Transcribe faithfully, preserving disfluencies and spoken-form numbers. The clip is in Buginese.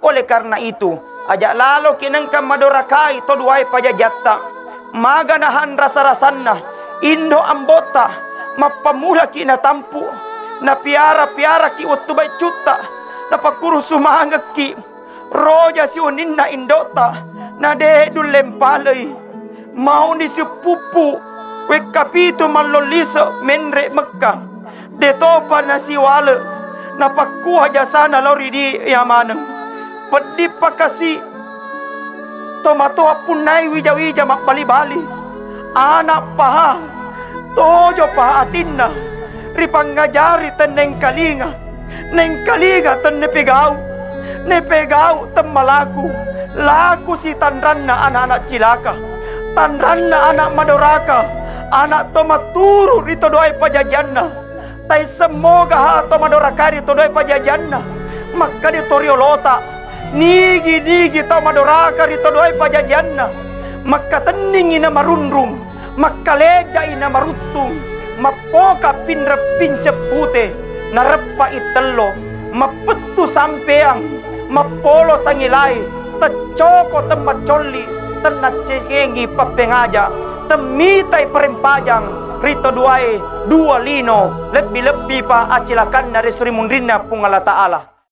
Oleh karena itu, aja laloki nengka madorakai to duae pajajiatta. Maga nahan rasa-rasanna indo ambotta, mappammulaki natampu, napiara-piaraki wettu baicutta, napakkuru sumangekki. Roja siuninna indota, na de dullempalei. Mauni sippuppu, wekka pitu mallollise menre Mekka. Detopa nasiwale, napakkua jasana lao ri dia maneng. Peddi pakasi, tomatoa punnai wija-wija mabbali-bali. Anak paha, tojo paha atinna, ripangajari tennengkalinga. Nengkalinga tenne pegau, nepegau temmalaku, laku si tanranna anak-anak cilaka, tanranna anak madoraka, anak to matturu ri to doae pajajianna. Taisseng moga ha to madoraka ri to doae pajajianna. Makkeda to riolota, nigi-nigi tau madoraka ri to doae pajajianna. Makkatenningi na marunrung. Makkalejai na maruttung, mappoka pinreng pinceng pute, nareppai tello, mappettu sampeang, mappolo sangilai, teccoko temmacolli, tennaccengengi pappengaja, temmitai parempajang, rito duae dua lino, lebbi-lebbipa acilakanna ri surimunrinna Puang Allah Ta'ala.